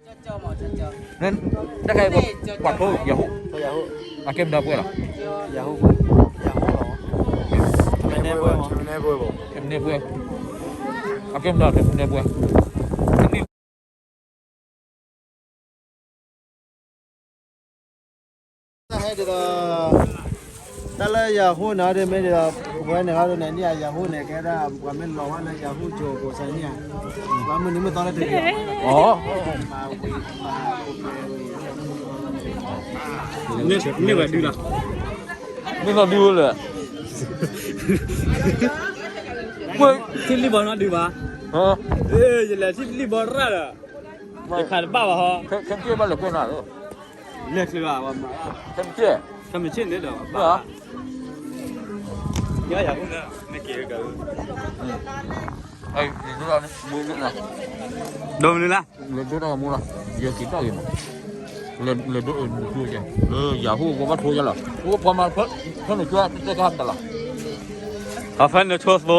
န တၢ်ခါအံၤ ပှၤထိ ယဟူၣ်, အကဲမနုၤပှဲၤလီၤ, ယဟူၣ်, ယဟူၣ်လီၤ, ကဲမနုၤပှဲၤ, အကဲမနုၤ ကဲမနုၤပှဲၤ တၢ်လၢယဟူၣ်န့ၣ် ဒ်မ့ၢ်ဒ်ဒီး ဝဲန့ၣ်ဟီဒ်န့ၣ် န့ၣ်ယဟူၣ်န့ၣ် ကဲဒၣ်ပှၤမ့ၢ်လီၤဝဲလၢယဟူၣ်ကၠိကိးစဲန့ၣ်ဧါ, ပှၤမုၢ်နံၤမုၢ်သီလၢတဂ့ၤ, မ့ၢ်ဝဲဒုလီၤ, မ့ၢ်သီဒုဝဲလဲၣ်, ထံလံၣ်ဘီနီဒုဘၣ်, ယလဲၤထံလံၣ်ဘီရၣ်ဒီး ယခးတဘၣ်ဘၣ်ဟီ, ခဲမ့ၢ်ဘၣ်လဲၤကွဲးနၤ, လဲၤချ့ဘၣ်, ခဲမ့ၢ်, ခဲမ့ၢ်န့ၣ်ဒီး, ယၤ, မ့ၢ်က့ၤက, ဒိမနုၤလၢ, လဲၤဒိတၢ်ဂီၤမူလီၤ, ယက့ၤတၢ်ဂ့ၤမး, လဲၤဒိအနုၤကၠိကဲ, လၢယၤဟူၣ်ကဘၣ်ထိယၤလီၤ, အိၣ်ဖီမး, ဖဲနုၤကၠိတၢ်ကဟးတၢ်လီၤ, အဖဲနုၤထိသိ ယ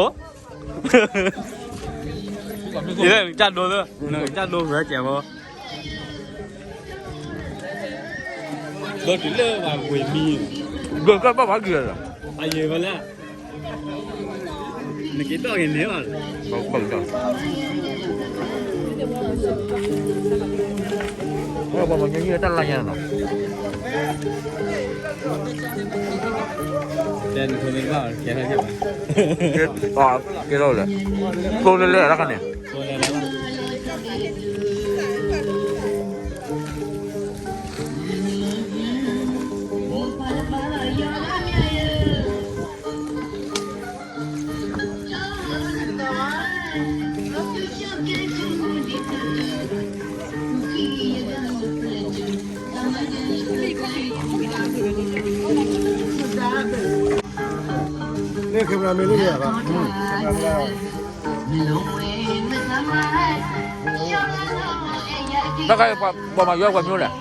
လဲၤနကၢ်ဒိလၢ, နကၢ်ဒိဝဲကဲမး, ဒီးတုၤလၢပှၤဝ့ၤမံ, ဒီးကဘၣ်ပှၤက့ၤလီၤ, အယံၤဝဲလၢ, နက့ၤတီၢ်က့ၤန့ၣ်လီၤ, ပှၤမၤညီနုၢ်တၢ်လါညါနီၤ တဲနဖိမ့ၢ်ဘၣ်ကဲထီၣ်ကဲဘၣ်, ကဲထီၣ်လဲၣ်, ကျိလဲၤလဲၤတခါန့ၣ်, န့ၣ် camera မ့ၢ်လၢန့ၣ်ဘၣ်, တၢ်ခါအံၤ ပှၤမၤယွဲပှဲၤမံၤလဲၣ်,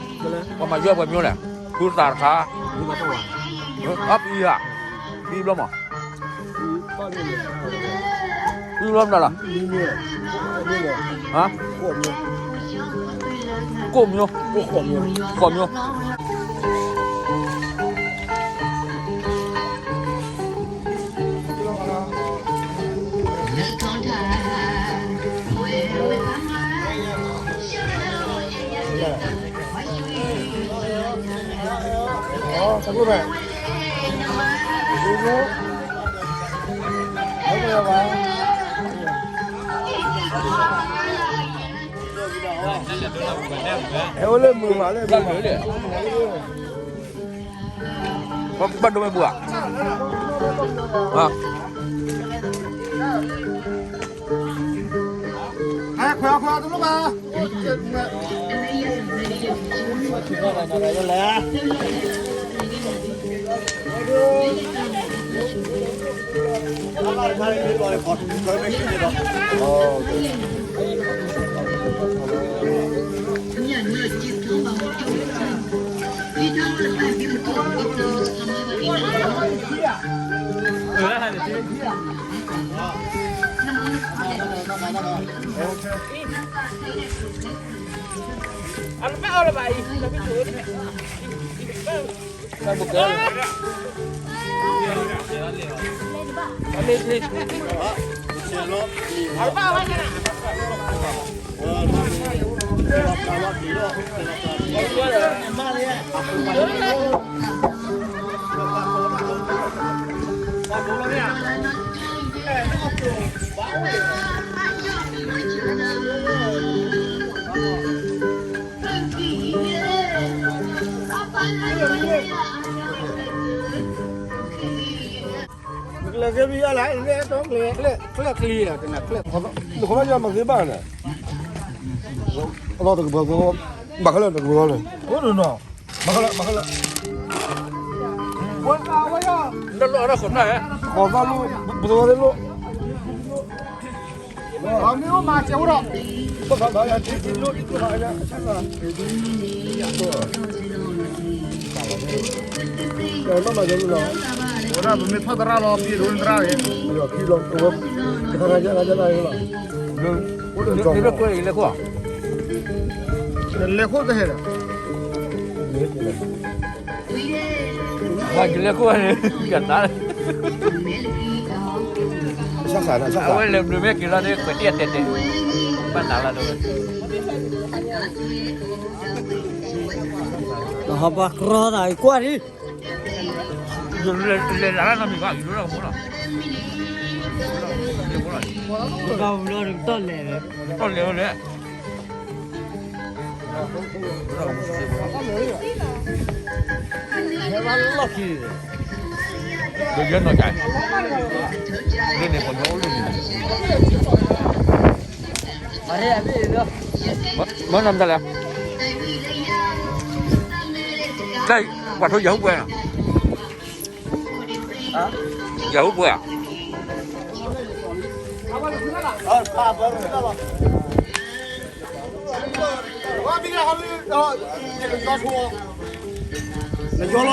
ပှၤမၤယွဲပှဲၤမံၤလဲၣ်, ဃုသးတခါ, အပံၤဧါ, ပံၤဘျီမး, ပံၤဘျီမနုၤလီၤ, ဟါ, ကိၣ်မံၤ, ဃိးမံၤ ဟဲအိၣ်လၢမုာ်မးလၢ, ဘၣ်ဒိမ့ၢ်ပှၤ, ခွဲးခွဲးတလိၣ်ဘၣ် ကျဲးစ့ဘံယါလဲၣ်, ကျဲးကျံလီၤ, ကျဲး, နခီဘၣ်ယွၤမၤသ့ဘၣ်န့ၣ်, အလီၢ်တကပၤသ့, ဘၣ်ခဲလၢာ်တကပၤန့ၣ်, အိၣ်နီၤ, ဘၣ်ခဲလၢာ်, ဘၣ်ခဲလၢာ်, လၢလီၢ်အရၣ်ဃိးနၢ်, ဃိးသၣ်လၢ, ပသဝီသ့ၣ်လၢ မ့ၢ်အိၣ်မၤစၢၤအိၣ်ဒီး, ဘၣ်ဃးဘၣ်ယၤထံထံလိၣ်ဒ်သိးဘၣ်ယၤ, ဒီးနီၢ်မၤစၢၤအိၣ်လီၤ, ဝဲဒၣ်ပမ့ၢ်ထီၣ်သရၣ်လီၤ ပှ့ၤဒိၣ်န့ၢ်သရၣ်ဂ့ၤ, ခံလီၤ, ကသရၣ်ယါဂၤယါဂၤလီၤ, အိၣ်လၢကွဲအံၤလဲၤခိၣ်, လဲၤခိၣ်တဟဲဒီး ဝါကလဲၤခိၣ်န့ၣ် ကတၢ် အဝဲလဲၤဘျုးမ့ၢ်က့ၤလီၤန့ၣ် ကွဲးတံၢ်အတဲတဲ ဘၣ်နၤလီၤဒိဝဲ ဟီပှၤကြီသးကွၢ်ဒံး လဲၤလၢနီတမံၤဘၣ် ယူၤလၢကမိၣ်လီၤ ကဘၣ်ဝံၤလီၤ တၢ်လဲၤဝဲလဲၣ် ဟဲဘၣ်လီၢ်ခံ ဒီးယဲနီၢ်ကၠီ လၢန့ၣ်ပှၤညီအိၣ်လၢန့ၣ် မ့ၢ်နမတလဲၣ် တၢ်ပှၤထိယၤဟူးပှဲၤနီၤ ယၤဟူးပှဲၤဧါ နယီလီၤ ယီလီၤ ဝဲကးဘၢလီၤ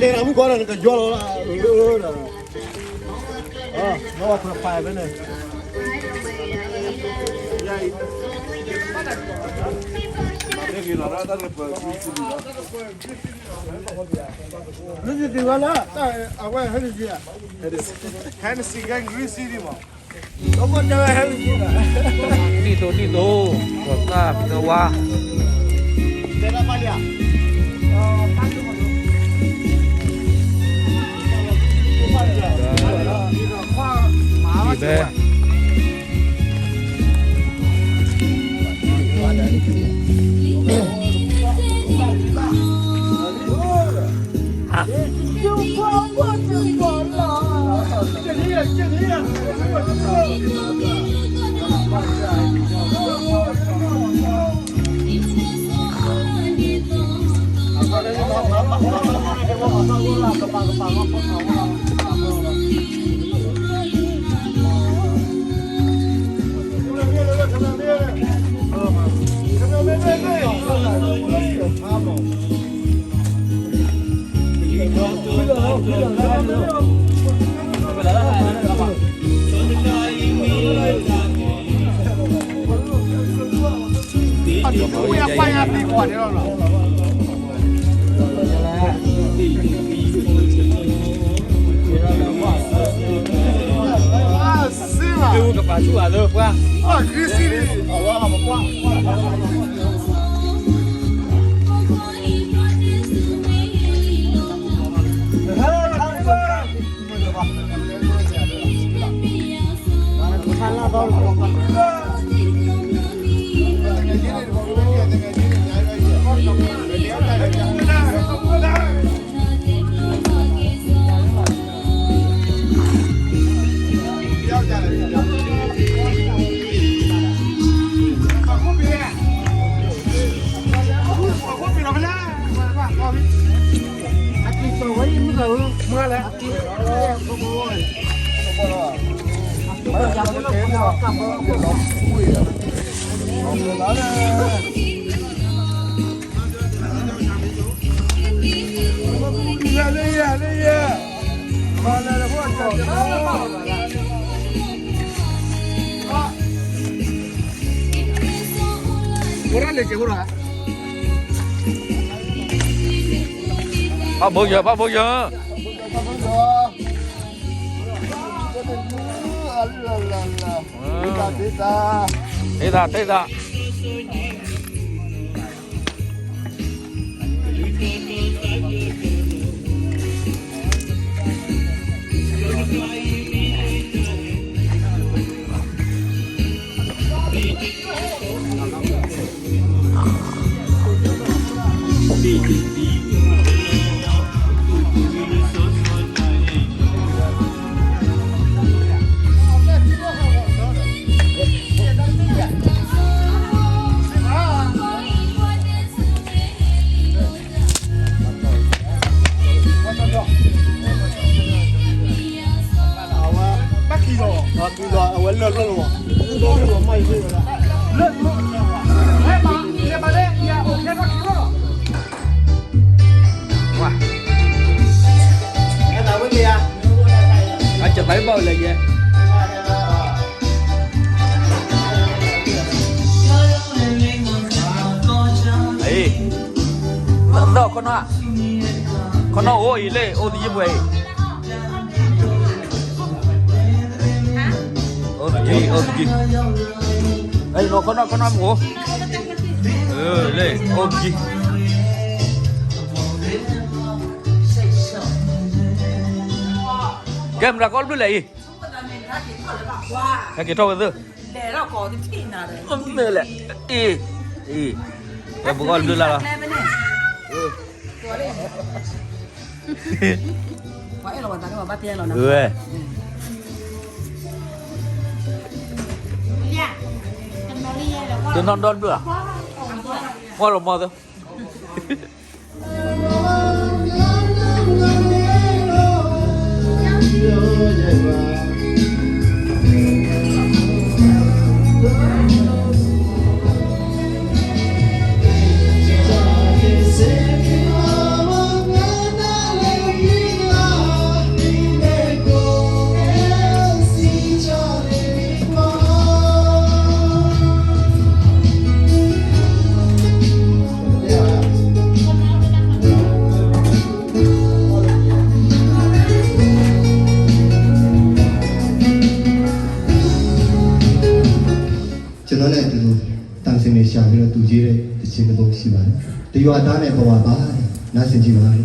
တဲနၤမုၣ်ကီးဒီး နကယီလီၤလၢ နုၤတတုၤဝဲလၢ အဝဲ Hennessy ကဲ Green City မး ဒ်သိးဒ်သိး ပှၤသၣ်ပဝါ ဒ်ဘဲ ကပာ်ဆူၣ်အသးပှၢ် ဘၣ်ဘိယၤ ဘၣ်ဘိယၤ တ့သး တ့သး အဝဲလၢလၢလီၤ အကသးဘၣ်လဲၣ်ယဲ တ့သး တ့သး ဒီးခီနီၢ်, ခီနီၢ်အိၣ်အံၤလၢ အိၣ်သယုၢ်ပှဲၤအံၤ, အိၣ်သယုၢ် အိၣ်သယုၢ်, အဲ ခီနီၢ် ခီနီၢ်မ့ၢ်အိၣ်, လၢ အိၣ်သယုၢ်, ကဲမတၤကီၢ်တဘျုးလဲၣ်အံၤ, ဟဲက့ၤထီၣ်ဝဲသ့ၣ် မ့ၢ်လဲၣ်, အ့ၣ်, အ့ၣ်, ပကီၢ်တဘျုးလၢ်လီၤ, ဝဲ, တနီၣ်ဒီတဘျုးဧါ, မီၢ်လီၤမီၢ်သ့ၣ် ကျွန်တော်နဲ့အတူတူ သံစင်တွေရှာပြီးတော့ သူရေးတဲ့သီချင်းတစ်ပုဒ်ရှိပါတယ်။ တရွာသားနဲ့ ပဝါပါတဲ့ နားဆင်ကြည့်ပါ။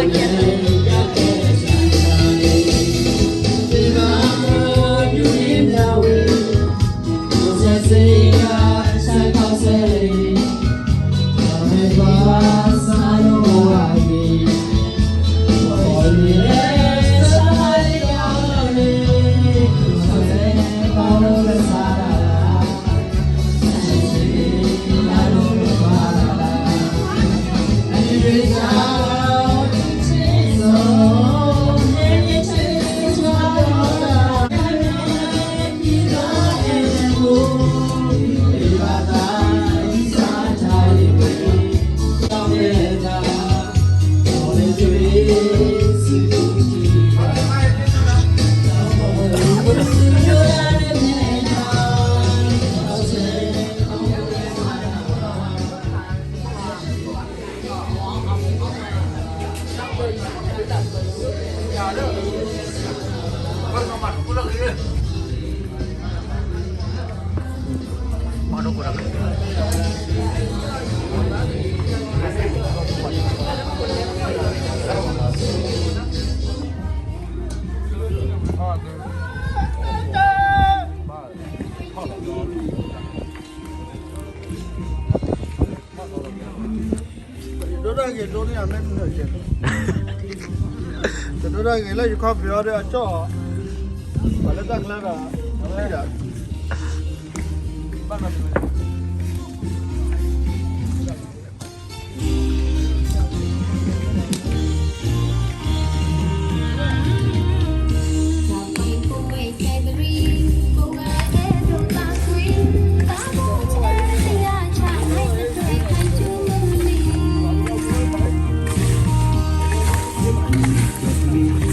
ဒိၣ်ဒၣ်ဂ့ၤဒိၣ်န့ၢ်အမဲာ်နုာ်ကဲ, တဒိၣ်ဒၣ်ဂ့ၤလၢယခီၣ်ဖံးအီၤဒီးအကၠီၣ်, ပှၤလၢတၢ်ကျါဒီး, ဘၣ်နီၤ Thank you.